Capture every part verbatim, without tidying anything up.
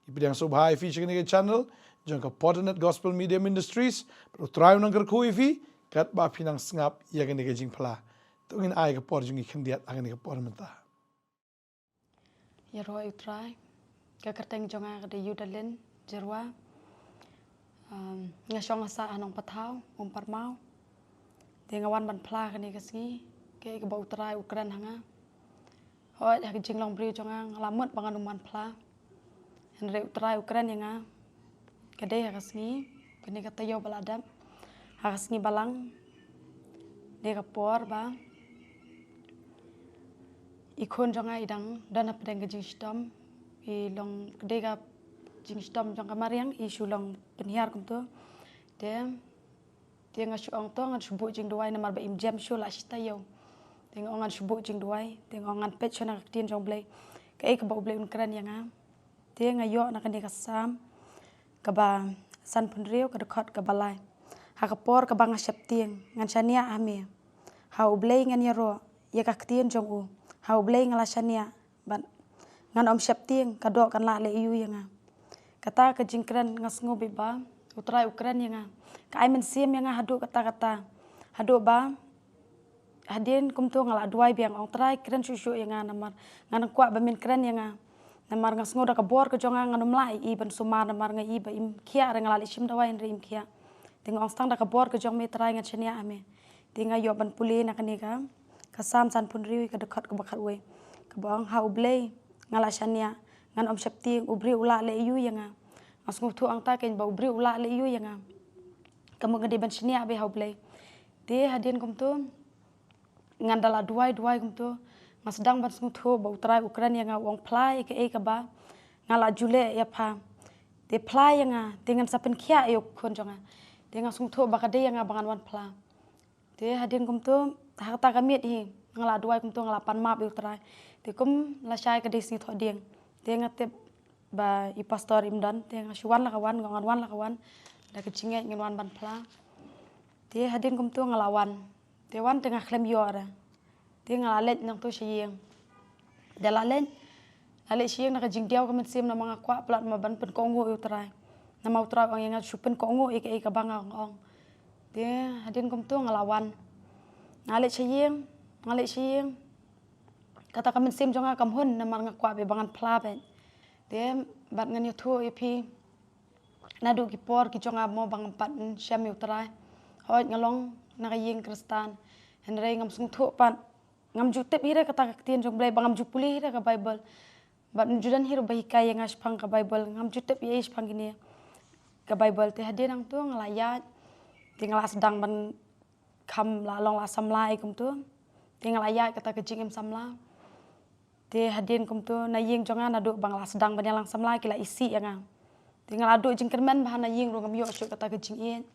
Ngi pdiang sngewbha ïa phi sha kane ka channel jong ka Fortinet Gospel Media Ministries. Bad U Trai un nang kyrkhu ïa phi katba phi nang sngap ïa kane ka jingphla. To ngin ai ka por jong ngi khyndiat ha kane ka por mynta. Ïaroh ïa U Trai. Ka kyrteng jong nga ka dei Yudalin Jyrwa. Um, nga shong nga sah ha Nongpathaw, Umparmaw. Te nga wan ban phla kane ka sngi, kaei kaba U Trai u kren ha nga. Hooid, ha ka jinglong briew jong nga, nga la mut ba ngan ym wan phla. Hynrei U Trai u kren ïa nga. Ka dei ha ka sngi, kane ka taïew ba la dep. Ha ka sngi Balang. Dei ka por ba i khun jong nga i dang don hapdeng ka jingshitom. I long, ka dei ka jingshitom jong ka mariang, i shu long pynhiar kumto. Te Te nga shu ong to ngan shu buh jingduwai namar ba im jem shuh la shi taïew. Te nga ong ngan shu buh jingduwai, te nga ong ngan peit shuh na ka ktien jong U Blei. Kaei kaba U Blei un kren ïa nga. Te nga ïoh na kane ka Salm kaba sanphew hynriew, ka dkhot kaba lai. Ha ka por kaba nga sheptieng, ngan shaniah ha me. Ha U Blei ngan ïaroh ïa ka ktien jong u. Ha U Blei nga la shaniah, bad ngan ym sheptieng, ka doh kan lah leh aïu ïa nga. Kata ka jingkren nga sngew bha ba U Trai u kren ïa nga. Ka ai mynsiem ïa nga haduh katta katta. Haduh ba hadien kumto nga la duwai biang, ong Trai kren shuh shuh ïa nga namar ngan kwah ba men kren ïa nga. Namar nga sngew da ka bor ka jong nga ngan ym lah ïa i ban sumar namar nga i ba im khiah re, nga la leit shim dawai hynrei im khiah. Te nga ong tang da ka bor ka jong me Trai ngan shaniah ha me. Te nga ïoh ban pule na kane ka, ka Salm sanphew hynriew, ka dkhot kaba khatwei. Kaba ong ha U Blei nga la shaniah, ngan ym sheptieng, u briew u lah leh aïu ïa nga. Nga sngewthuh hangta keiñ ba u briew u lah leh aïu ïa nga. Ka mut nga dei ban shaniah beit ha U Blei. Te hadien kumto ngan da la duwai duwai kumto, nga sdang ban sngewthuh ba U Trai u kren ïa nga, u ong phla ïa kaei kaba nga la ju leh ïa pha. Te phla ïa nga, te ngan sa pynkhiah ïa u khun jong nga. Te nga sngewthuh ba ka dei ïa nga ba ngan wan phla. Te hadien kumto, ha kata ka miet hi, nga la duwai kumto, nga la pan map ïa U Trai. Te kum lashai ka dei sngi Thohdieng. Te nga tip ba i pastor im don, te nga shu wan la ka wan, nga ong ngan wan la ka wan. Da ka jingngeit ngan wan ban phla. Te hadien kumto nga la wan. Te wan te nga khlem ïoh re. Te nga la leit nangto sha ïing. Da la leit, la leit sha ïing na ka jingdiaw ka mynsiem namar nga kwah palat ma ban pynkohnguh ïa U Trai. Namar U Trai u ong ïa nga shu pynkohnguh ïa kaei kaba nga ong. Te hadien kumto nga la wan. Nga leit sha ïing, nga leit sha ïing. Kata ka mynsiem jong nga kam hun namar nga kwah beit ba ngan phla beit. Te bad ngan ïathuh ïa phi. Naduh ki por ki jong nga mo ba ngam pat shem ïa U Trai. Hooid nga long na ka ïing Khristan. Hynrei ngam sngewthuh pat. Ngam ju tip hi re kata ka ktien jong U Blei, ba ngam ju pule hi re ka Baibl. Bad ngam ju don hi re ba hikai ïa nga shaphang ka Baibl. Ngam ju tip ei ei shaphang kine ka Baibl. Te hadien nangto nga la ïaid. Te nga la sdang ban kham la long la samla ei kumto. Te nga la ïaid kata ka jingim samla. Te hadien kumto na ïing jong nga naduh ba nga la sdang ban ïalang samla ki la isih ïa nga. Te nga la duh jingkyrmen bha na ïing ruh ngam ïoh shuh kata ka jingïeit.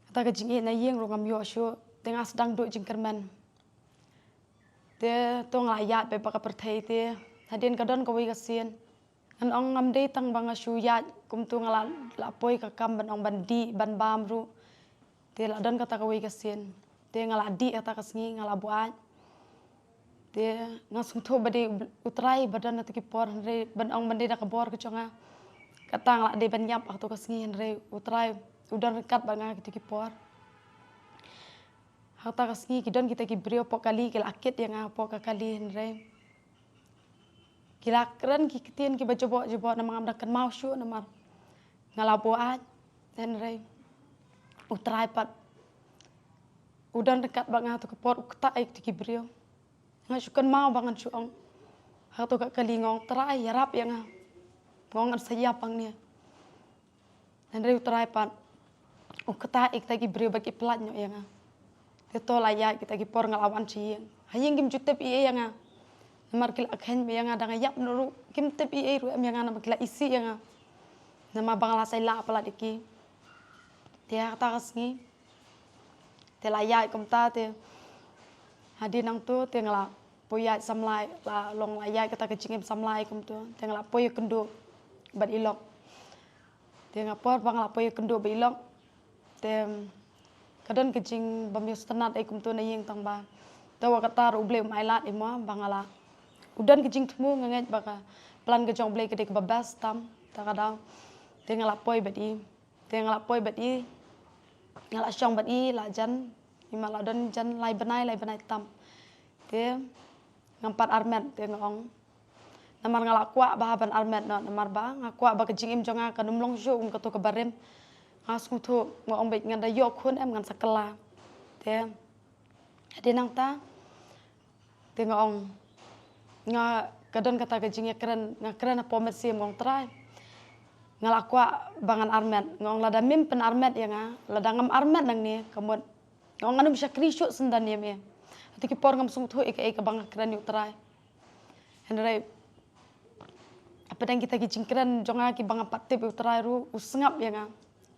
Kata ka jingïeit na ïing ruh ngam ïoh shuh. Te nga sdang duh jingkyrmen. Te to nga la ïaid beit bad ka pyrthei te. Hadien ka don kawei ka sien. Ngan ong ngam dei tang ba nga shu ïaid kumto nga la, la poi ka kam ban ong ban dih, ban bam ruh. Te la don kata kawei ka sien. Te nga la dih kata ka sngi, nga la buaid. Te nga sngewthuh ba dei U Trai ba don ha kito ki por hynrei ban ong ban dei da ka bor ka jong nga. Kata nga la dei ban ïap ha kato ka sngi hynrei U Trai u don ryngkat bad nga ha kito ki por. Ha kata ka sngi ki don kita ki briew hapoh kali ki la kit ïa nga hapoh ka kali hynrei ki la kren ki ktien kiba jaboh jaboh namar ngam da kynmaw shuh namar nga la buaid hynrei U Trai pat u don ryngkat bad nga ha kato ka por u ktah ïa kito ki briew. Nga shu kynmaw ba ngan shu ong ha kato ka kali nga ong Trai ïarap ïa nga. Nga ong ngan sa ïap hangne. Hynrei U Trai pat u ktah ïa kita ki briew ba ki pynlait noh ïa nga. Te to la ïaid kita ki por nga la wan sha ïing. Ha ïing kim ju tip ei ei ïa nga. Namar ki la kheiñ beit ïa nga da nga ïap noh ruh kim tip ei ei ruh em ïa nga namar ki la isih ïa nga. Namar ba nga la sa ïaleh palat ïa ki. Te ha kata ka sngi te la ïaid kumta te hadien nangto te nga la poi ïaid samla, la long la ïaid kata ka jingim samla kumto te nga la poi ïakynduh bad i lok. Te ha ka por ba nga la poi ïakynduh bad i lok te ka don ka jingbym ïohsynñiaw ei kumto na ïing tang ba te wat kata ruh U Blei um ailad ei mo ba nga la, u don ka jingthmu nga ngeit ba ka plan ka jong U Blei ka dei kaba best tam, ta ka daw. Te nga la poi bad i. Te nga la poi bad i. Nga la shong bad i, la jan. I ma la don jan lai bnai, lai bnai tam. Te ngam pat armet, te nga ong. Namar nga la kwah ba ban armet noh, namar ba nga kwah ba ka jingim jong nga kan ym long shuh kum kato kaba rim. Nga sngewthuh, nga ong beit ngan da ïoh khun em ngan sa kylla. Te hadien nangta, te nga ong, nga ka don kata ka jingïakren, nga kren hapoh mynsiem, nga ong Trai, nga la kwah ba ngan armet. Nga ong lada mem pynarmet ïa nga, lada ngam armet nangne, ka mut nga ong ngan ym shakri shuh syndon ïa me. Hato ki por ngam sngewthuh ïa kaei kaba nga kren ïa u Trai. Hynrei hapdeng kita ki jingkren jong nga kiba ngam pat tip, u Trai ruh u sngap ïa nga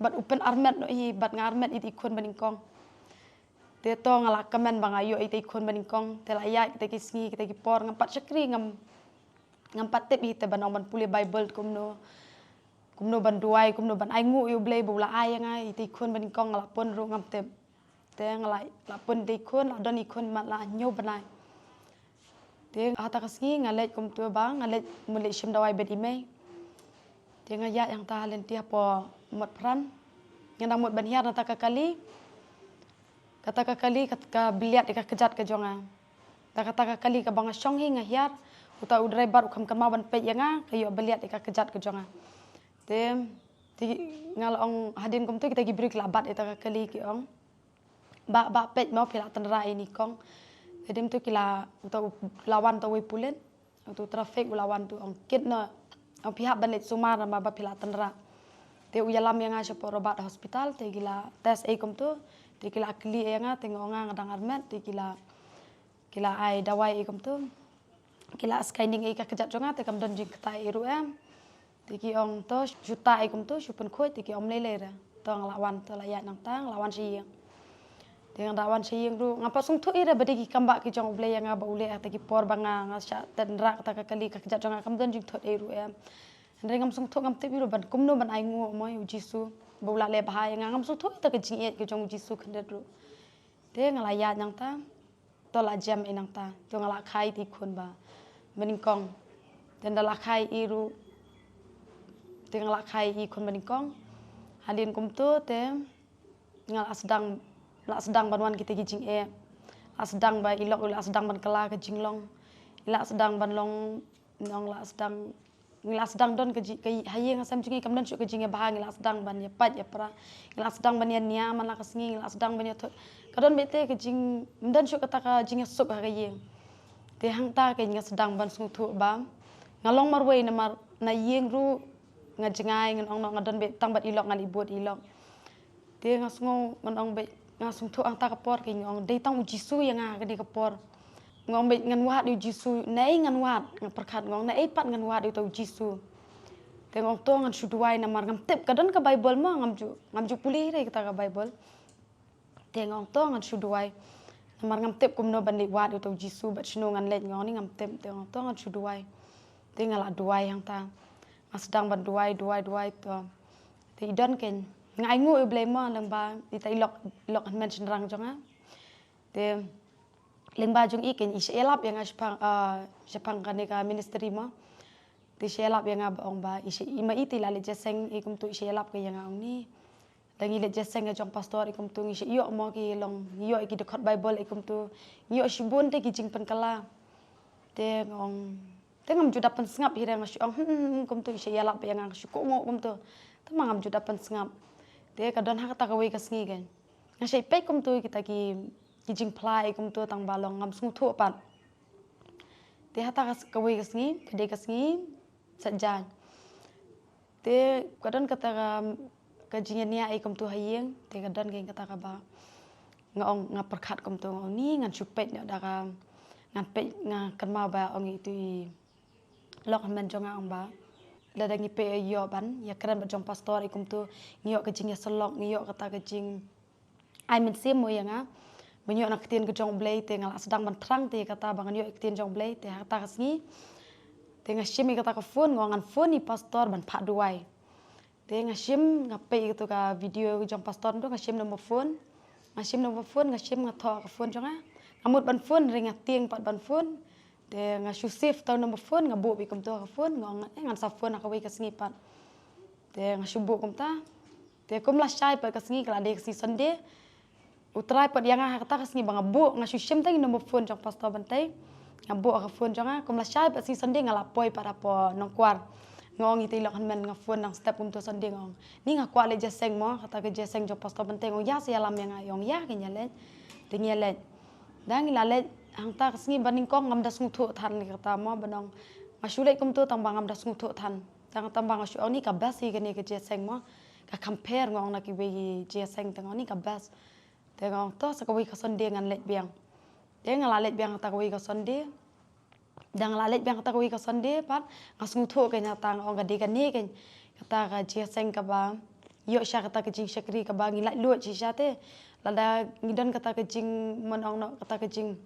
bad u pynarmet noh hi, bad nga armet ïa i khun banyngkong. Te to nga la kmen ba nga ïoh ïa i khun banyngkong. Te la ïaid kita ki sngi, kita ki por, ngam pat shakri, ngam, ngam pat tip hi te ban ong ban pule Bible kumno, kumno ban duwai, kumno ban ai nguh ïa U Blei ba u la ai ïa nga ïa i khun banyngkong, nga la pun ruh ngam tip. Te nga la, la pun ïa i khun, la don i khun mat la hynñiew bnai. Te hata ka sngi nga leit kumto ba nga leit mut leit shim dawai bad i mei. Te nga ïaid hangta ha lynti hapoh Motphran. Nga dang mut ban hiar na kata ka kali. Kata ka kali ka, ka beliat ïa ka kjat ka jong nga. Da kata ka kali kaba nga shong hi nga hiar, uta u driver u kham kynmaw ban peit ïa nga, ka ïoh beliat ïa ka kjat ka jong nga. Te, te nga la ong hadien kumto kita ki briew ki la bat ïa kata ka kali, ki ong, "Bah, bah, peit mo, phi la tynrah ïa i kong." Hadien to ki la, uta u la wan uta uwei pulit, uta u traffic u la wan, to ong, "Kit noh, ong phi hap ban leit sumar namar ba phi la tynrah." Te u ïalam ïa nga shapoh Robert Hospital, te ki la test ei kumto, te ki la kylli ïa nga, te nga ong nga dang armet, te ki la, ki la ai dawai ei kumto. Ki la scanning ei ka kjat jong nga, te kam don jingktah ei ruh em. Te ki ong to, shu tah ei kumto, shu pynkhuid, te ki ong ym lei lei re. To nga la wan, to la ïaid nangta, nga la wan sha ïing. Te nga da wan sha ïing ruh, ngam pat sngewthuh ei re ba dei ki kam bah ki jong U Blei ïa nga ba u leh ha kita ki por ba nga, nga shah tynrah kata ka kali, ka kjat jong nga kam don jingthut ei ruh em. Hynrei ngam sngewthuh, ngam tip ei ruh ban kumno ban ai nguh mo ïa u Jisu ba u la leh bha ïa nga. Ngam sngewthuh ïa kata ka jingïeit ka jong u Jisu khyndiat ruh. Te nga la ïaid nangta, to la jem ei nangta, to nga la kha ïa i khun ba banyngkong. Te nda la kha ïa i ruh, te nga la kha ïa i khun banyngkong. Hadien kumto te nga la sdang, la sdang ban wan kita ki jingeh. La sdang ba i lok, la sdang ban kylla ka jinglong. La sdang ban long, nong la sdang, ngi la sdang don ka ji-, ka ha ïing ha sem jong ngi kam don shuh ka jingïabha, ngi la sdang ban ïapait ïapra, ngi la sdang ban ïania man la ka sngi, ngi la sdang ban ïathut. Ka don beit te ka jing, ym don shuh kata ka jingïasuk ha ka ïing. Te hangta ka nga sdang ban sngewthuh ba nga long marwei namar na ïing ruh nga jngai, ngan ong noh nga don beit tang bad i lok, nga leit bud i lok. Te nga sngew, ngan ong beit, nga sngewthuh hangta ka por ka nga ong dei tang u Jisu ïa nga ha kane ka por. Nga ong beit ngan wad ïa u Jisu, naei ngan wad, nga pyrkhat nga ong naei pat ngan wad ïa uta u Jisu. Te nga ong to ngan shu duwai namar ngam tip, ka don ka Baibl mo, ngam ju, ngam ju pule hi re kata ka Baibl. Te nga ong to ngan shu duwai namar ngam tip kumno ban leit wad ïa uta u Jisu bad shano ngan leit, nga ong ni ngam tip. Te nga ong to ngan shu duwai. Te nga la duwai hangta. Nga sdang ban duwai, duwai, duwai to. Te i don kein, nga ai nguh ïa u Blei mo lyngba ita i lok, i lok hynmen shynrang jong nga. Te lyngba jong i kein i shah ïalap ïa nga shaphang, ah, shaphang kane ka ministry mo. Te i shah ïalap ïa nga ba ong ba i shah, i ma i te i la leit jingïaseng, i kumto i shah ïalap ka ïa nga ong ni. Da ngi leit jingïaseng ka jong pastor i kumto ngi shah ïoh mo ki long, ngi ïoh ki dkhot Baibl i kumto. Ngi ïoh shibun te ki jingpynkylla. Te nga ong, te ngam ju da pynsngap hi re, nga shu ong hmm, hmm, hmm, kumto i shah ïalap ïa nga, nga shu kohnguh kumto. Te ma ngam ju da pynsngap. Te ka don ha kata kawei ka sngi kein nga shah peit kumto kita ki, ki jingphla i kumto tang ba long ngam sngewthuh pat. Te hata ka s-, kawei ka sngi, ka dei ka sngi Saitjaiñ. Te ka don kata ka, ka jingïania i kumto ha ïing, te ka don kein kata kaba nga ong, nga pyrkhat kumto, nga ong ni ngan shu peit noh da ka, ngan peit, nga kynmaw ba ong itu i lok hynmen jong nga ong ba lada ngi peit ïoh ban ïakren bad jong pastor i kumto, ngi ïoh ka jingïasyllok, ngi ïoh kata ka jing ai mynsiem mo ïa nga ban ïoh na ktien ka jong U Blei. Te nga la sdang ban thrang te ïa kata ba ngan ïoh ïa ktien jong U Blei. Te ha kata ka sngi te nga shim ïa kata ka phone, nga ong ngan phone ïa i pastor ban phah duwai. Te nga shim, nga peit ïa kato ka video ka jong pastor, ndu nga shim number phone. Nga shim number phone, nga shim, nga thoh ka phone jong nga. Nga mut ban phone, ring, nga tieng pat ban phone. Te nga shu save tau number phone, nga buh beit kumta ka phone, nga ong, eh, ngan sa phone ha kawei ka sngi pat. Te nga shu buh kumta. Te kum la shai pat ka sngi, ka la dei ka sngi Sunday. U trai pat ïa nga ha kata ka sngi ba nga buh, nga shu shim tang number phone jong Pastor Bantei. Nga buh ka phone jong nga, kum la shai pat sngi Sunday nga la poi pat hapoh Nongkwar. Nga ong ïa i lok hynmen, nga phone nang step kumta Sunday, nga ong, ni nga kwah leit jingïaseng mo, kata ka jingïaseng jong Pastor Bantei. Nga ong, ïa sa ïalam ïa nga, i ong ïa, ngin ïaleit. Te ngi ïaleit. Te ngi la leit, hangta ka sngi ba nyngkong ngam da sngewthuh than, kata mo, ba nga ong nga shu leit kumta tang ba ngam da sngewthuh than. Tang, tang ba nga shu ong ni ka best hi kane ka jingïaseng mo. Ka compare, nga ong, na kiwei ki jingïaseng, te nga ong ni ka best. Te nga ong to sa kawei ka Sunday ngan leit biang. Te nga la leit biang kata kawei ka Sunday. Da nga la leit biang kata kawei ka Sunday pat, nga sngewthuh kein, hangta nga ong ka dei kane kein kata ka jingïaseng kaba ïoh shisha kata ka jingshakri kaba ngi laitluid shisha te. Lada ngi don kata ka jing, man ong noh, kata ka jing,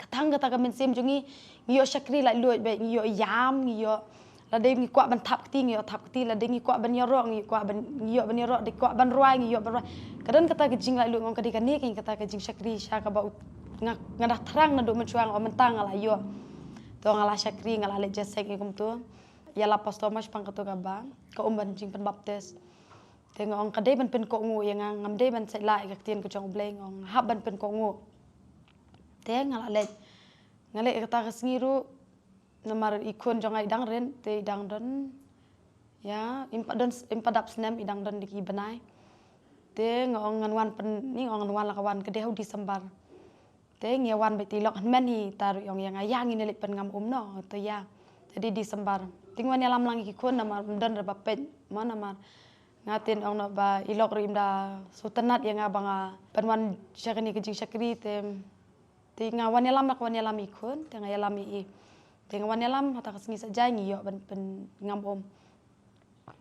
ka thang kata ka mynsiem jong ngi, ngi ïoh shakri laitluid beit, ngi ïoh ïam, ngi ïoh, lada ngi kwah ban thap kti, ngi ïoh thap kti, lada ngi kwah ban ïaroh, ngi kwah ban, ngi ïoh ban ïaroh, da kwah ban rwai, ngi ïoh ban rwai. Ka don kata ka jinglaitluid, nga ong ka dei kane kein kata ka jingshakri shisha kaba u, nga, nga da thrang naduh mynshuwa, nga ong mynta nga la ïoh. To nga la shakri, nga la leit jingïaseng ïa kumta. Ïa la Pastor Mosh pang kato kaba ka um ban jingpynbaptis. Te nga ong ka dei ban pynkohnguh ïa nga, ngam dei ban sait lah ïa ka ktien ka jong U Blei, nga ong hap ban pynkohnguh. Te nga la leit, nga leit kata ka sngi ruh, namar i khun jong nga i dang rit, te i dang don, ïa, im pat don, im pat dap snem, i dang don da ki bnai. Te nga ong ngan wan pyn, ni nga ong ngan wan la ka wan, ka dei ha u December. Te ngi wan beit, i lok hynmen hi ta ruh i ong ïa nga, ïa ngin leit pynngam um noh, te ïa. Te dei December. Te ngi wan ïalam lang ïa ki khun namar ym don re ba peit, mo namar nga tip ong noh ba i lok ruh im da sngewtynnat ïa nga ba nga pynwan sha kane ka jingshakri te. Te nga wan ïalam, nga wan ïalam ïa ki khun, te nga ïalam ïa i. Te nga wan ïalam, hata ka sngi sa jai ngi ïoh ban pynngam um.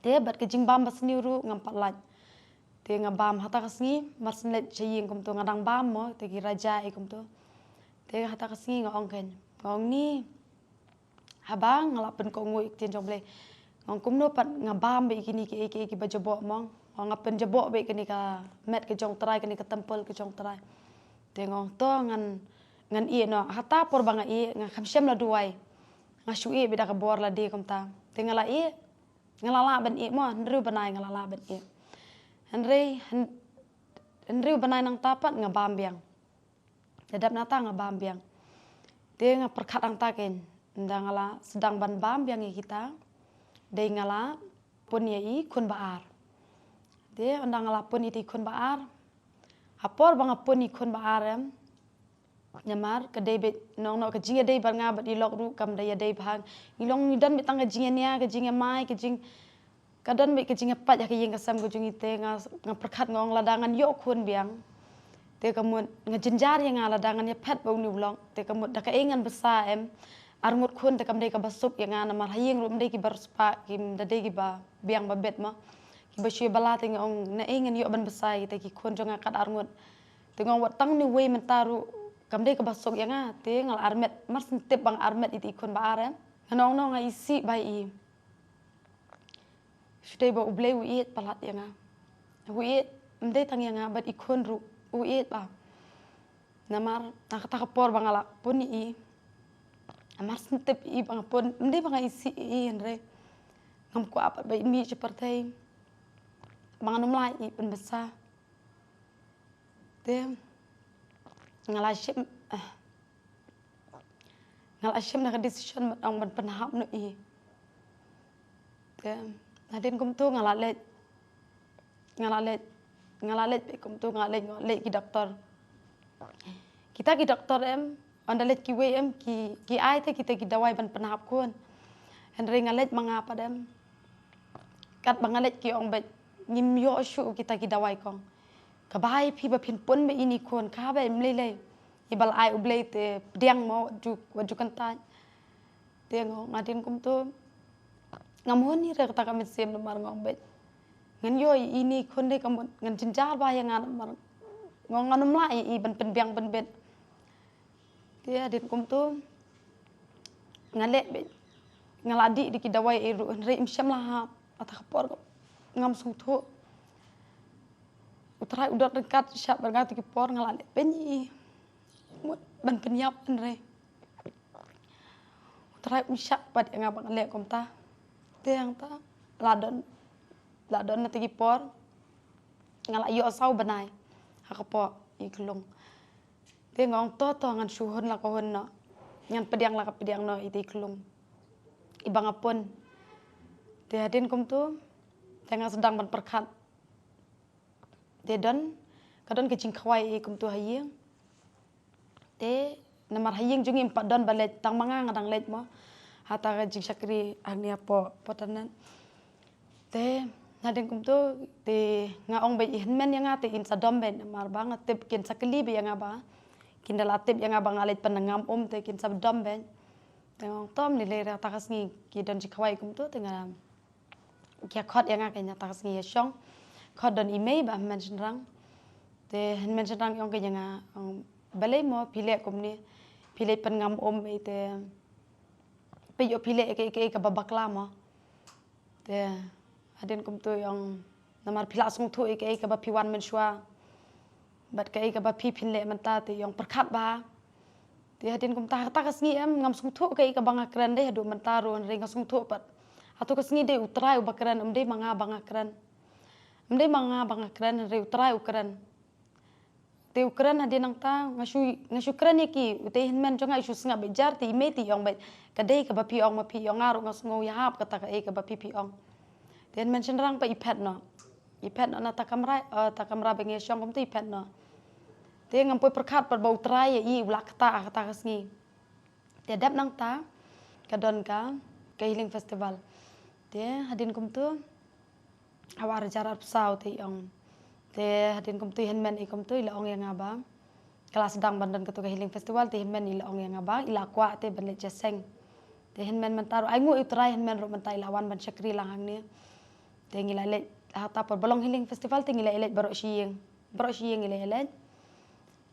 Te bad ka jingbam basniew ruh ngam pat lait. Te nga bam hata ka sngi, mar syn leit sha ïing kumto, nga dang bam mo, te ki raja i kumto. Te hata ka sngi nga ong kein, nga ong ni, haba nga la pynkohnguh ïa ka ktien jong U Blei, nga ong kumno pat nga bam beit ïa kine kiei kiei kiba jaboh mo. Nga ong nga pynjaboh beit ïa kane ka met ka jong U Trai, kane ka temple ka jong U Trai. Te nga ong to ngan, ngan ïeh noh. Hata por ba nga ïeh, nga kham shym la duwai. Nga shu ïeh beit da ka bor lade kumta. Te nga la ïeh, nga la lah ban ïeh mo, hynriew bnai nga la lah ban ïeh. Hynrei, hyn-, hynriew bnai nangta pat nga bam biang. Da dep nangta nga bam biang. Te nga pyrkhat hangta kein, ynda nga la sdang ban bam biang ïa kita, dei nga la pun ïa i khun ba ar. Te ynda nga la pun ïa i khun ba ar, ha por ba nga pun i khun ba ar em, namar ka dei beit, nga ong noh, ka jingïadei bad nga bad i lok ruh kam da ïadei bha. Ngi long ngi don beit tang ka jingïania, ka jingïamai, ka jing, ka don beit ka jingïapait ha ka ïing ka sem ka jong ngi. Te nga, nga pyrkhat, nga ong lada ngan ïoh khun biang, te ka mut nga jynjar ïa nga, lada ngan ïaphet bad une u lok, te ka mut da kaei ngan bsa em. Arngut khun te kam dei kaba suk ïa nga, namar ha ïing ruh ym dei kiba riewspah, kim da dei kiba biang ba bit mo. Kiba shu ïa bala. Te nga ong naei ngan ïoh ban bsa ïa kita ki khun jong nga kat arngut. Te nga ong wat tang une uwei mynta ruh kam dei kaba suk ïa nga. Te nga la armet, mar syn tip ba nga armet ïa i khun ba ar em. Nga ong noh, nga isih bha ïa i. Shu dei ba U Blei u ïeit palat ïa nga. U ïeit, ym dei tang ïa nga bad i khun ruh u ïeit bha. Namar ha kata ka por ba nga la pun ïa i, mar syn tip ïa i ba nga pun, ym dei ba nga isih ïa i, hynrei ngam kwah pat ba i mih sha pyrthei, ba ngan ym lah ïa i pynbsa. Te nga la shim, eh, nga la shim da ka decision ban ong ban pynhap noh ïa i. Te hadien kumto nga la leit, nga la leit, nga la leit beit kumto, nga la leit, nga la leit ki doktor. Kita ki doktor em, ynda leit kiwei em, ki, ki ai te kita ki dawai ban pynhap khun. Hynrei nga leit ma nga pat em, katba nga leit ki ong beit ngim ïoh shuh kita ki dawai kong. Kaba ai phi ba phin pun beit ïa i khun, kaba ym lei lei. Ïa ba la ai U Blei te pdiang mo, wat ju, wat ju kyntait. Te nga ong hadien kumto, ngam hun hi re kata ka mynsiem namar nga ong beit ngan ïoh ïa i khun, te ka mut ngan jynjar bha ïa nga namar nga ong ngan ym lah ïa i ban pynbiang pynbit. Te hadien kumto nga leh beit, nga la dih da ki dawai ei ruh, hynrei ym shym la hap. Kata ka por ngam sngewthuh. U Trai u don ryngkat shah bad nga, kata ki por nga la leh beit ïa i. Mut ban pynïap, hynrei Trai um shah pat ïa nga ba nga leh kumta. Te hangta la don, la don na te ki por nga la ïoh saw bnai ha ka pok i klung. Te nga ong to to ngan shu hun la ka hun noh, ngan pdiang la ka pdiang noh i te i klung i ba nga pun. Te hadien kumtu te nga sdang ban pyrkhat. Te don, ka don ka jingkhawai i kumtu ha ïing. Te namar ha ïing jong ngi ym pat don ba leit, tang ma nga nga dang leit mo ha ta ka jingshakri hangne hapoh Phoenix. Te hadien kumtu te nga ong beit i hynmen ïa nga te in sa dom beit, namar ba nga tip kin sa kylli beit ïa nga ba kin da la tip ïa nga ba nga leit pynngam um te kin sa dom beit. Te nga ong to ym lei lei re, ha ta ka sngi ki don jingkhawai kumtu te nga, ki ïa khot ïa nga kein ha ta ka sngi ïa shong. Khot don i mei bad hynmen shynrang. Te hynmen shynrang i ong kein ïa nga, ong balei mo phi leh kumne, phi leit pynngam um ei te phi ïoh phi leh ïa kaei kaei kaba bakla mo. Te hadien kumtu i ong namar phi la sngewthuh ïa kaei kaba phi wan mynshuwa bad kaei kaba phi phin leh mynta te i ong pyrkhat bha. Te hadien kumta ha ta ka sngi em ngam sngewthuh kaei kaba nga kren dei haduh mynta ruh, hynrei nga sngewthuh pat hato ka sngi dei U Trai uba kren, ym dei ma nga ba nga kren. Ym dei ma nga ba nga kren, hynrei U Trai u kren. Te u kren hadien nangta nga shu, nga shu kren ïa ki, u te i hynmen jong nga i shu sngap beit jar, te i mei te i ong beit ka dei kaba phi ong ma phi, i ong nga ruh nga sngew ïahap kata kaei kaba phi phi ong. Te hynmen shynrang pat i phet noh. I phet noh na ta kamra, eh, ta kamra ba ngi ïa shong kumta i phet noh. Te ngam poi pyrkhat pat ba U Trai ïa i u la ktah ha kata ka sngi. Te dep nangta ka don ka, ka Healing Festival. Te hadien kumtu ha u ar hajar arphew saw te i ong. Te hadien kumtu i hynmen i kumtu i la ong ïa nga ba ka la sdang ban don katu ka Healing Festival, te i hynmen i la ong ïa nga ba i la kwah te ban leit sha seng. Te hynmen mynta ruh ai nguh ïa U Trai, hynmen ruh mynta i la wan ban shakri lang hangne. Te ngi la leit ha ta por ba long Healing Festival te ngi la ïaleit baroh shi ïing. Baroh shi ïing ngi la ïaleit.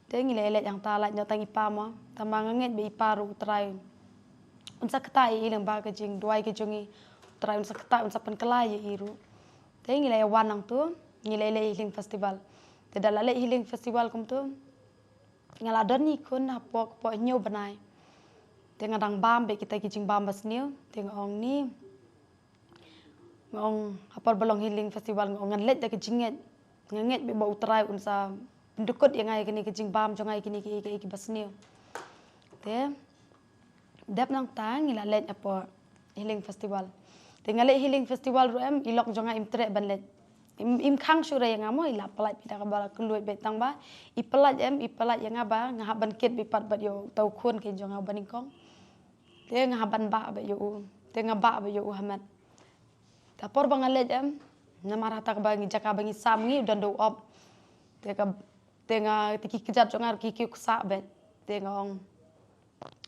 Te ngi la ïaleit hangta, lait noh tang i pa mo. Tangba nga ngeit ba i pa ruh U Trai un sa ktah ïa i lyngba ka jingduwai ka jong i. U Trai un sa ktah, un sa pynkylla ïa i ruh. Te ngi la ïa wan hangtu, ngi la ïaleit Healing Festival. Te da la leit Healing Festival kumtu nga la don i khun hapoh, hapoh hynñiew bnai. Te nga dang bam beit kita ki jingbam basniew. Te nga ong ni, nga ong ha por ba long Healing Festival nga ong ngan leit da ka jingngeit. Nga ngeit beit ba U Trai un sa pyndukut ïa nga ïa kane ka jingbam jong nga ïa kine ki, ki, ki basniew. Te dep nangta ngi la leit hapoh Healing Festival. Te nga leit Healing Festival ruh em i lok jong nga im treh ban leit. Im, im khang shuh re ïa nga mo, i la pyllait beit da kaba la kylluid beit, tangba i pyllait em, i pyllait ïa nga ba nga hap ban kit beit pat bad ïa uta u khun kein jong nga uba nyngkong. Te nga hap ban bah beit ïa u. Te nga bah beit ïa u ha met. Te ha por ba nga leit em, namar ha ta kaba ngi, jaka ba ngi sam ngi u don da u op. Te ka, te nga, te ki kjat jong nga ruh ki kiew ksah beit. Te nga ong,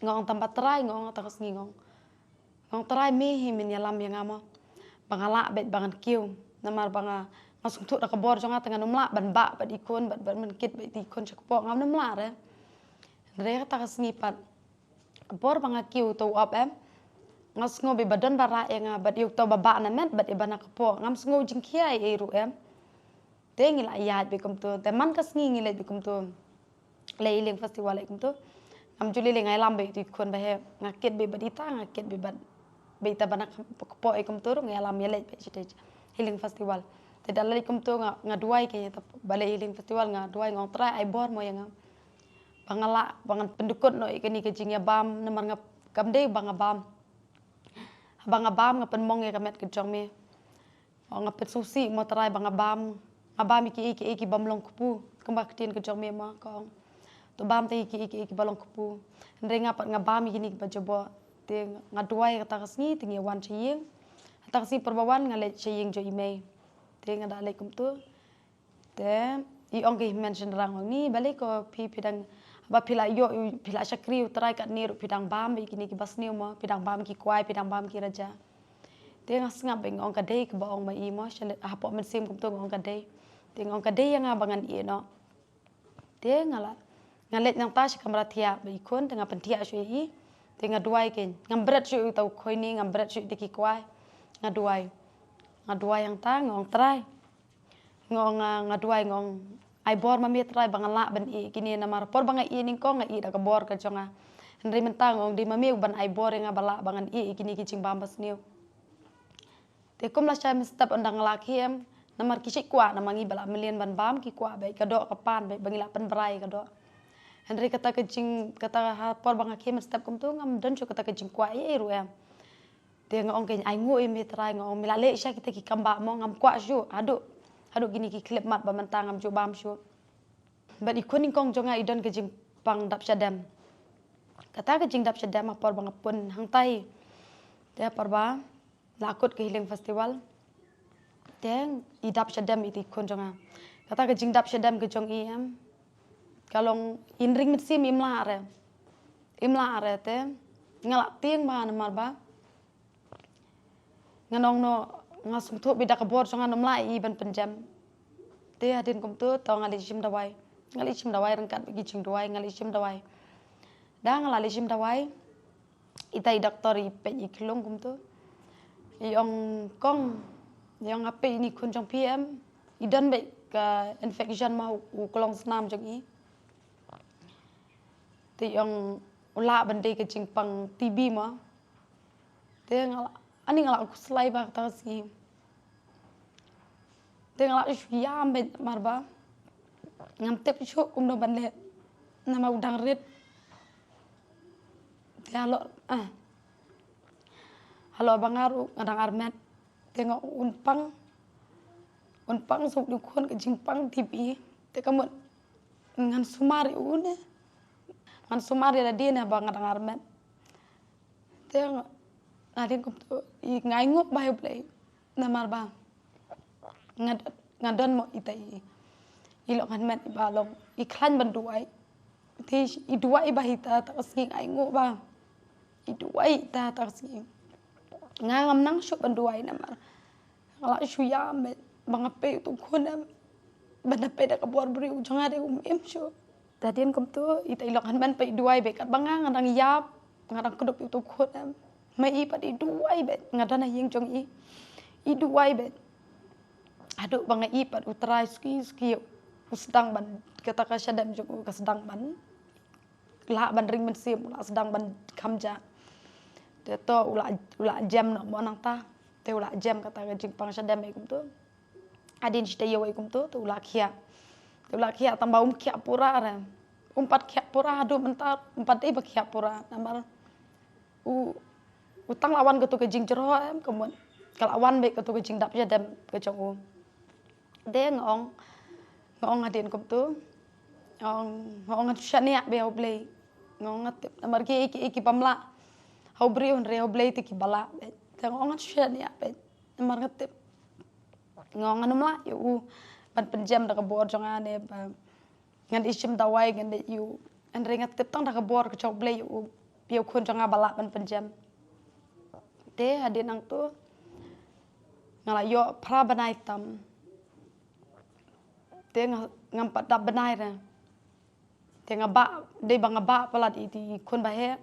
nga ong tangba Trai, nga ong ha ta ka sngi nga ong, nga ong Trai, me hi men ïalam ïa nga mo ba nga lah beit ba ngan kiew. Namar ba nga, nga sngewthuh da ka bor jong nga te ngan ym lah ban bah bad i khun, bad, bad ban kit bad i khun sha kpoh, ngan ym lah re. Hynrei ha ta ka sngi pat ha por ba nga kiew uta u op em, nga sngew beit ba don ba rah ïa nga bad ïa uta uba bah na met bad ïa uba na kpoh, ngam sngew jingkhia ei ei ruh em. Te ngi la ïaid beit kumtu, te man ka sngi ngi leit beit kumtu. Leit Healing Festival leit kumtu. Ngam ju lei lei, nga ïalam beit ïa uta i khun ba heh, nga kit beit bad ita, nga kit beit bad, bad ita ba na kpoh ei kumtu ruh, nga ïalam ïaleit beit shatei Healing Festival. Te da la leit kumtu nga, nga duwai kein ïa ta ba leit Healing Festival, nga duwai nga ong Trai ai bor mo ïa nga ba nga lah ba ngan pyndukut noh ïa kane ka jingïabam, namar nga, kam dei ba nga bam. Haba nga bam nga pynmong ïa ka met ka jong me. Nga pynsngewsih mo Trai ba nga bam, nga bam ïa kiei kiei ki bym long kpu, kumba ka ktien ka jong me mo ka ong, to bam te ïa kiei kiei ki bym long kpu. Hynrei nga pat nga bam ïa kine kiba jaboh. Te nga duwai ha kata ka sngi te ngi wan sha ïing. Ha kata ka sngi por ba wan nga leit sha ïing jong i mei. Te nga da leit kumtu. Te i ong ki hynmen shynrang, ong ni balei ko phi, phi dang, haba phi la ïoh, phi la shakri U Trai katne ruh phi dang bam beit ïa kine ki basniew mo, phi dang bam ki kwai, phi dang bam ki raja. Te nga sngap beit, nga ong ka dei kaba ong ma i mo, sha leit hapoh mynsiem kumtu nga ong ka dei. Te nga ong ka dei ïa nga ba ngan ïeh noh. Te nga la, nga leit nangta sha kamra thiah bad i khun, te nga pynthiah shuh ïa i. Te nga duwai kein, ngam bret shuh ïa uta u khoini, ngam bret shuh ïa ki kwai. Nga duwai. Nga duwai hangta nga ong Trai, nga ong, nga, nga duwai nga ong ai bor ma me Trai ba nga lah ban ïeh kine, namar por ba nga ïeh nyngkong nga ïeh da ka bor ka jong nga. Hynrei mynta nga ong dei ma me u ban ai bor ïa nga ba lah ba ngan ïeh ïa kine ki jingbam ba sniew. Te kum lashai mynstep ynda nga la khie em, namar ki shait kwah, namar ngi ba la mlien ban bam ki kwah beit ka doh ka pan beit ba ngi lah pynbrai ka doh. Hynrei kata ka jing, kata ha por ba nga khie mynstep kumto ngam don shuh kata ka jingkwah ei ei ruh em. Te nga ong kein ainguh ïa me Trai, nga ong me la leh sha kita ki kam ba mo, ngam kwah shuh haduh, haduh kine ki khyllipmat ba mynta ngam ju bam shuh. Bad i khun nyngkong jong nga i don ka jingpang dap shadem. Kata ka jingdap shadem ha por ba nga pun hangtai. Te ha por ba la kut ka Healing Festival. Te i dap shadem ita i khun jong nga. Kata ka jingdap shadem ka jong i em, ka long i ring mynsiem, im lah re. Im lah re te nga la tieng bha namar ba nga nong no, nga sngewthuh beit da ka bor jong nga, ym lah i ban pynjem. Te hadien kumto to nga leit shim dawai. Nga leit shim dawai ryngkat bad ki jingduwai, nga leit shim dawai. Da nga la leit shim dawai, ita i doktor i peit i khlung kumto, i ong kong, i ong ha phi, ini khun jong phi em, i don beit ka infection ma u klong snam jong i. Te i ong u lah ban dei ka jingpang T B ma. Te nga la, ani nga la khuslai bha kata ka sngi. Te nga la shu ïam beit namar ba ngam tip shuh kumno ban leh namar u dang rit. Te halor, ah, halor ba nga ruh nga dang armet. Te nga un pang, un pang suk di khun ka jingpang T B. Te ka mut ngan sumar ïa u ne, ngan sumar ïa lade ne ba nga dang armet. Te nga, nga dang kumto, i nga ainguh bha ïa U Blei. Namar ba nga, nga don mo ita i, i lok hanmet i ba long i khlaiñ ban duwai. Te i duwai bha ita, ta ka sngi nga ainguh bha. I duwai ita ta ka sngi. Nga ngam nang shuh ban duwai namar nga la shu ïam beit ba nga peit uto u khun em, ban da peit da ka bor briew jong nga de um im shuh. Te hadien kumto ita i lok hanmet pat i duwai beit, katba nga nga dang ïap, nga dang kdup ïa uto u khun em. Ma i pat i duwai beit, nga don ha ïing jong i, i duwai beit. Haduh ba nga i pat U Trai suki suki u sdang ban, kata ka shadem jong u ka sdang ban, lah ban ring mynsiem, u la sdang ban kham jah. Te to u la, u la jem noh mo nangta. Te u la jem kata ka jingpang shadem ei kumto. Hadien shi taïew ei kumto te u la khiah. Te u la khiah tang ba um khiah pura re. Um pat khiah pura haduh mynta, um pat dei ba khiah pura namar u, u tang la wan kato ka jingjrong em, ka mut ka la wan beit kato ka jingdap shadem ka jong u. Te nga ong, nga ong hadien kumto, nga ong, nga ong ngan shu shaniah beit ha U Blei. Nga ong nga tip namar kiei kiei ki bym lah ha u briew, hynrei ha U Blei te kiba lah beit. Te nga ong ngan shu shaniah beit namar nga tip, nga ong ngan ym lah ïa u ban pynjem da ka bor jong nga ne ba ngan ïa shim dawai ngan dei ïa u. Hynrei nga tip tang da ka bor ka jong U Blei ïa u, ïa u khun jong nga ba lah ban pynjem. Te hadien nangto nga la ïoh phra bnai tam. Te nga, ngam pat dap bnai re. Te nga bah, dei ba nga bah palat ïa ita i khun ba heh.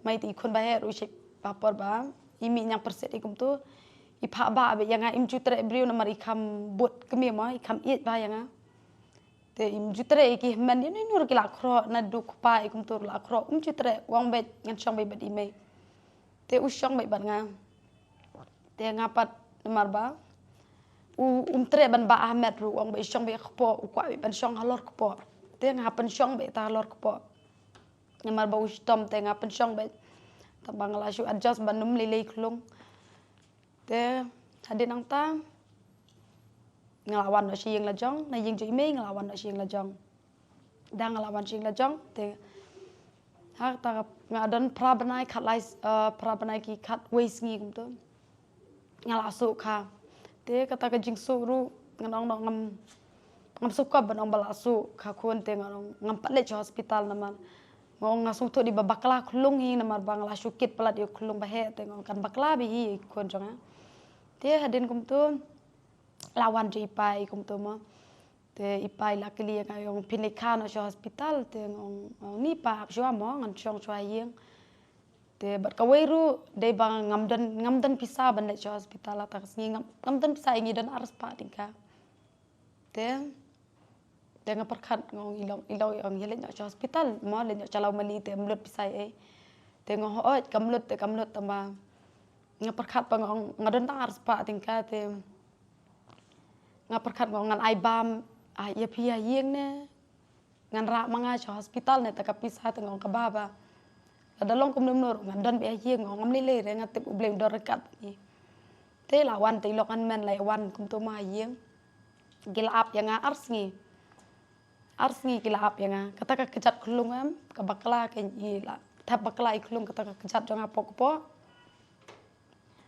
Ma ita i khun ba heh ruh shi ba por ba i mih ñiangpyrsit i kumto, i phah bah beit ïa nga, im ju treh briew namar i kham bud kmie ma, i kham ïeit bha ïa nga. Te im ju treh ïa ki hynmen, ïa nino ruh ki la khroh, naduh kpa i kumto ruh la khroh, um ju treh, u ong beit ngan shong beit bad i mei. Te u shong beit bad nga. Te nga pat namar ba u, um treh ban bah ha met ruh, u ong beit shong beit ha kpoh, u kwah beit ban shong halor kpoh. Te nga pynshong beit ta halor kpoh. Namar ba u shitom te nga pynshong beit. Tang ba nga la shu adjust ban ym lei lei khlung. Te hadien nangta nga la wan noh sha ïing la jong, na ïing jong i mei nga la wan noh sha ïing la jong. Da nga la wan sha ïing la jong te ha kata nga don phra bnai khatlai, eh, phra bnai ki khatwei sngi kumto. Nga la suh kha. Te kata ka jingsuh ruh nga ong noh ngam, ngam sngewkop ban ong ba la suh kha khun, te nga ong ngam pat leit sha hospital namar nga ong nga sngewthuh dei ba bakla khlung hi namar ba nga la shu kit palat ïa u khlung ba heh, te nga ong kan bakla beit hi ïa i khun jong nga. Te hadien kumto la wan jong i pa i kumto mo. Te i pa i la kylli ïa nga, i ong phin leit kha noh sha hospital, te nga ong, ong ni pa, hap shuwa mo, ngan shong shuwa ha ïing. Te bad kawei ruh dei ba ngam don, ngam don pisa ban leit sha hospital ha kata ka sngi, ngam, ngam don pisa, i ngi don arspah tyngka. Te Te nga pyrkhat nga ong i long, i long i ong ïa leit noh sha hospital mo, leit noh sha Lawmali te ym lut pisa ei. Te nga ong hooid kam lut te kam lut tang ba nga pyrkhat ba nga ong nga don tang arspah tyngka te nga pyrkhat nga ong ngan ai bam ïa phi ha ïing ne ngan rah ma nga sha hospital ne ta ka pisa te nga ong kaba ba lada long kumno kumno ruh ngan don beit ha ïing nga ong ngam lei lei re nga tip U Blei u don ryngkat bad ngi. Te la wan te i lok hynmen la wan kumto ma ha ïing. Ki la ap ïa nga ar sngi. Ar sngi ki la ap ïa nga. Kata ka kjat khlung em, ka bakla kein i la thep bakla i khlung kata ka kjat jong nga pok pok.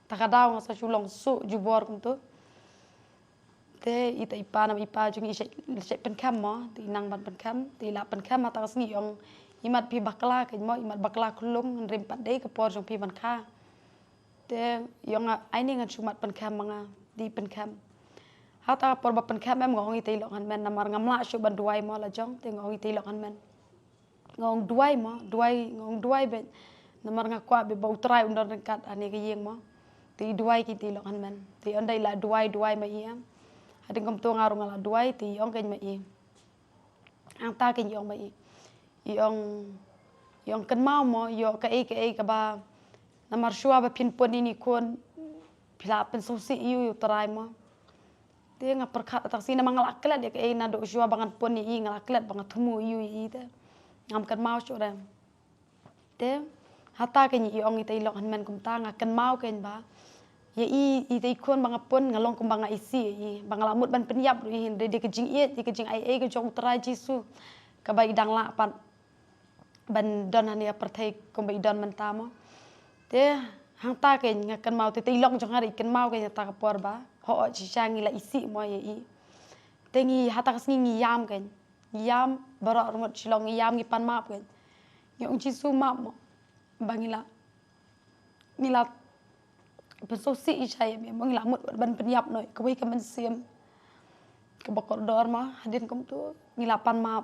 Ta ka daw nga sa shu long suk jubor kumto. Te ita i pa nam i pa jong i shait pynkhem mo, te i nang ban pynkhem, te i la pynkhem ha ta ka sngi i ong i mat phi bakla kein mo, i mat bakla khlung, hynrei pat dei ka por jong phi ban kha. Te i ong ai ni ngan shu mat pynkhem ma nga, te i pynkhem. Ha ta ka por ba pynkhem em nga ong ita i lok hynmen namar ngam lah shuh ban duwai mo la jong, te nga ong ita i lok hynmen. Nga ong duwai mo, duwai, nga ong duwai beit. Namar nga kwah beit ba U Trai un don ryngkat ha ne ka ïing mo. Te i duwai ki ita i lok hynmen. Te i ong da i la duwai, duwai ma i em. Hadien kumto nga ruh nga la duwai, te i ong kein ma i. Hangta kein i ong ma i. I ong, i ong kynmaw mo, ïoh kaei kaei kaba namar shuwa ba phin pun ïa i khun phi la pynsngewsih ïa u Trai mo. Te nga pyrkhat ha ta ka sngi namar nga la klet ïa kaei naduh shuwa ba ngan pun ïa i nga la klet ba nga thmu ïa i te. Ngam kynmaw shuh re. Te hata kein i ong ita i lok hynmen kumta nga kynmaw kein ba ïa i ita i khun ba nga pun nga long kumba nga isih ïa i ba nga la mut ban pynïap ruh ïa i hynrei dei ka jingïeit ïa ka jingaiei ka jong U Trai Jisu kaba i dang lah pat ban don ha ne ha pyrthei kumba i don mynta mo. Te hangta kein nga kynmaw te ita i lok jong nga ruh i kynmaw kein hata ka por ba hooid shisha ngi la isih mo ïa i. Te ngi hata ka sngi ngi ïam kein. Ngi ïam baroh arngut Shillong ngi ïam ngi pan map kein. Ngi ong Jisu map mo ba ngi la, ngi la pynsngewsih shisha ïa me mo ngi la mut ban pynïap noh ïa kawei ka mynsiem kaba kordor ma hadien kumto ngi la pan map.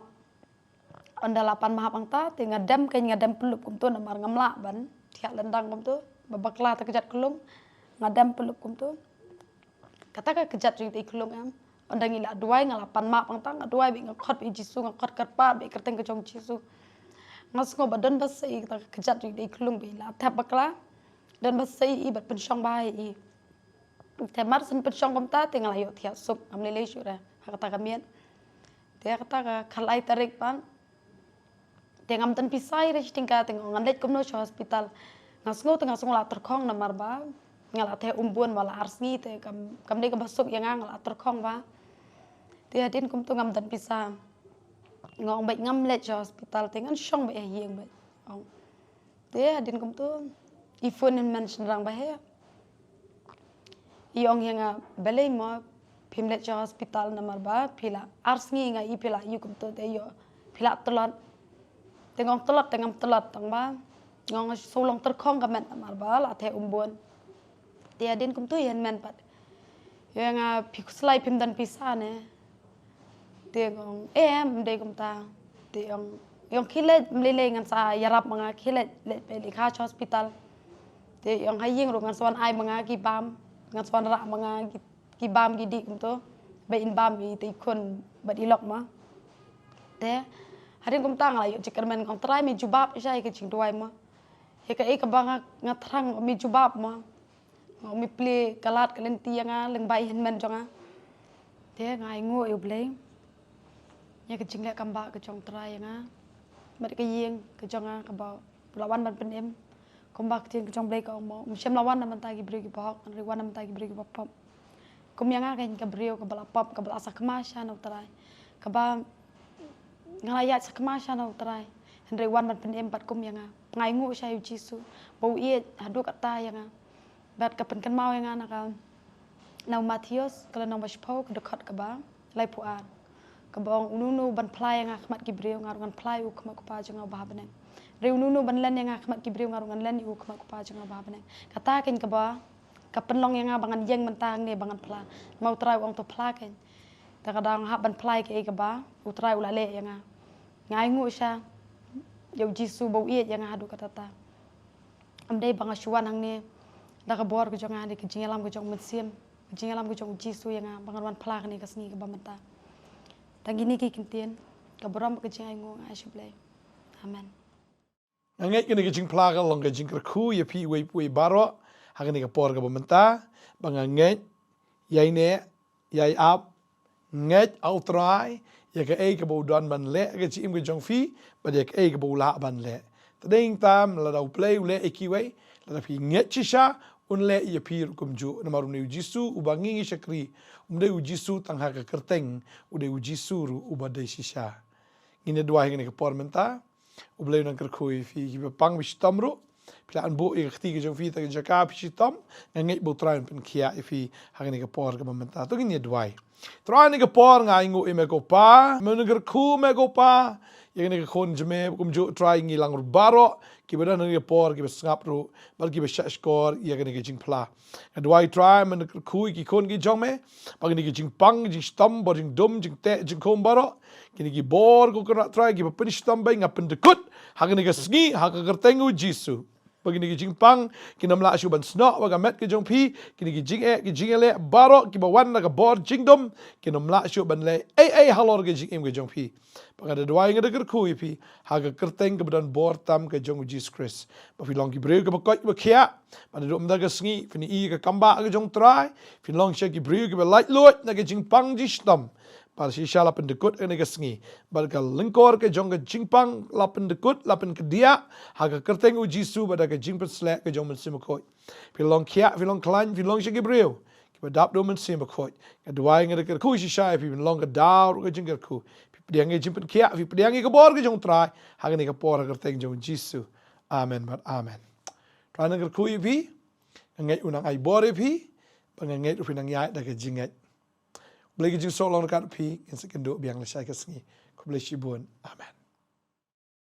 Ynda la pan map hangta te nga dem kein nga dem pynlup kumto namar ngam lah ban thiah lyndang kumto ba bakla ta ka kjat khlung nga dem pynlup kumto. Kata ka kjat jong ita i khlung em. Ynda ngi la duwai nga la pan map hangta nga duwai beit nga khot beit Jisu nga khot kyrpad beit kyrteng ka jong Jisu. Nga sngew ba don ba sei kata ka kjat jong ita i khlung beit la thep bakla. Don ba sei i bad pynshong ba i. Te mar shen pynshong kumta te nga la ïoh thiah suk ngam lei lei shuh re ha kata ka miet. Te ha kata ka khatlai tarik pat. Te ngam don pisa ïa re shi tyngka te nga ong ngan leit kumno sha hospital. Nga sngew te nga sngew la tyrkhong namar ba nga la theh umbun ba la ar sngi te kam, kam dei kaba suk ïa nga nga la tyrkhong ba. Te hadien kumto ngam don pisa. Nga ong beit ngam leit sha hospital te ngan shong beit ha ïing beit. Ong. Te hadien kumto i phone hynmen shynrang ba heh. I ong ïa nga balei mo phim leit sha hospital namar ba phi la ar sngi nga i phi la ïoh kumto te ïoh phi la tlot. Te nga ong tlot te ngam tlot tang ba nga ong shu long tyrkhong ka met namar ba la theh umbun. Te hadien kumto i hynmen pat ïa nga phi khuslai phim don pisa ne. Te nga ong em ym dei kumta. Te ong, ong khie leit ym lei lei ngan sa ïarap ma nga khie leit leit peit leit kha sha hospital. Te ong ha ïing ruh ngan sa wan ai ma nga ki bam ngan sa wan rah ma nga ki, ki bam ki dih kumto. Ba in bam ïa ita i khun bad i lok ma. Te hadien kumta nga la ïoh jingkyrmen ong Trai me jubab shisha ïa ka jingduwai ma. Ïa kaei kaba nga, nga thrang me jubab ma. Nga ong me plie ka lad ka lynti ïa nga lyngba i hynmen jong nga. Te nga ainguh ïa U Blei ïa ka jingleh kam bah ka jong U Trai ïa nga bad ka ïing ka jong nga kaba u la wan ban pynim. Kumba ka ktien ka jong U Blei ka ong mo um shym la wan na bynta ki briew kiba hok hynrei wan na bynta ki briew kiba pop. Kum ïa nga kein ka briew kaba la pop kaba la sakma sha na U Trai kaba nga la ïaid sakma sha na U Trai hynrei wan ban pynim pat kum ïa nga. Nga ainguh sha ïa U Jisu ba u ïeit haduh katta ïa nga. Bad ka pynkynmaw ïa nga na ka, na u Mathaios ka lynnong ba shiphew ka dkhot kaba laiphew ar. Kaba ong uno uno ban phla ïa nga ha khmat ki briew nga ruh ngan phla ïa u ha khmat u Kpa jong nga uba ha bneng. Hynrei uno uno ban len ïa nga ha khmat ki briew nga ruh ngan len ïa u ha khmat u Kpa jong nga uba ha bneng. Kata kein kaba ka pynlong ïa nga ba ngan ïeng mynta hangne ba ngan phla. Namar U Trai u ong to phla kein. Te ka dang hap ban phla ïa kaei kaba U Trai u la leh ïa nga. Nga ainguh sha ïa U Jisu ba u ïeit ïa nga haduh katta. Ym dei ba nga shu wan hangne da ka bor ka jong nga, dei ka jingïalam ka jong u Mynsiem, ka jingïalam ka jong U Jisu ïa nga ba ngan wan phla kane ka sngi kaba mynta. Tang kine ki kyntien, ka burom bad ka jingainguh nga ai sha U Blei. Amen. Nga ngeit kane ka jingphla ka long ka jingkyrkhu ïa phi uwei pa uwei baroh ha kane ka por kaba mynta, ba nga ngeit ïa ine ïa i ap, ngeit ha U Trai ïa kaei kaba u don ban leh ha ka jingim ka jong phi bad ïa kaei kaba u lah ban leh. Te dei tam lada U Blei u leh ïa kiwei, lada phi ngeit shisha, un leh ïa phi ruh kumjuh. Namar une U Jisu uba ngi ngi shakri, um dei U Jisu tang ha ka kyrteng, u dei U Jisu ruh uba dei shisha. Ngin ïa duwai ha kane ka por mynta. U Blei un nang kyrkhu ïa phi, kiba pang ba shitom ruh, phi lah ban buh ïa ka kti ka jong phi ha ka jaka ba shitom. Nga ngeit ba U Trai un pynkhiah ïa phi ha kane ka por kaba mynta. To ngin ïa duwai. Trai, ha kane ka por nga ainguh ïa me ko Pa, me un nang kyrkhu me ko Pa ïa kane ka khun jong me, kumjuh Trai ngi lang ruh baroh kiba don ha kane ka por, kiba sngap ruh bad kiba shahshkor ïa kane ka jingphla. Nga duwai Trai me un nang kyrkhu ïa ki khun ki jong me, ba kine ki jingpang, ki jingshitom, bor jingdum, jingteh jingkhum baroh, kine ki bor ko Kynrad Trai kiba pynshitom, ba nga pyndykut ha kane ka sngi ha ka kyrteng U Jisu, ba kine ki jingpang kin ym lah shuh ban snoh bad ka met ka jong phi. Kine ki jingeh ki jingïaleh baroh kiba wan na ka bor jingdum kin ym lah shuh ban leh ei ei halor ka jingim ka jong phi. Ba nga da duwai, nga da kyrkhu ïa phi ha ka kyrteng kaba don bor tam ka jong U Jisu Khrist, ba phin long ki briew kiba koit kiba khiah. Ba naduh mynta ka sngi phin ïohi ïa ka kam bah ka jong U Trai, phin long shisha ki briew kiba laitluid na ka jingpang jingshitom. Bad shisha la pyndykut ha kane ka sngi, bad ka lyngkor ka jong ka jingpang la pyndykut, la pynkdiah ha ka kyrteng U Jisu bad da ka jingpynshlur ka jong U Mynsiem Bakhuid. Phin long khiah, phin long khlaiñ, phin long shisha ki briew kiba dap da U Mynsiem Bakhuid. Nga duwai, nga da kyrkhu shisha ïa phi, phin long ka daw ruh ka jingkyrkhu. Phi pdiang ïa ka jingpynkhiah, phi pdiang ïa ka bor ka jong U Trai ha kane ka por ha ka kyrteng jong U Jisu. Amen bad amen. Trai un nang kyrkhu ïa phi. Nga ngeit un nang ai bor ïa phi, ba nga ngeit ruh phin nang ïaid da ka jingngeit. U Blei ka jingsoh long ryngkat bad phi, ngin sa ïakynduh biang lashai ka sngi. Khublei shibun. Amen.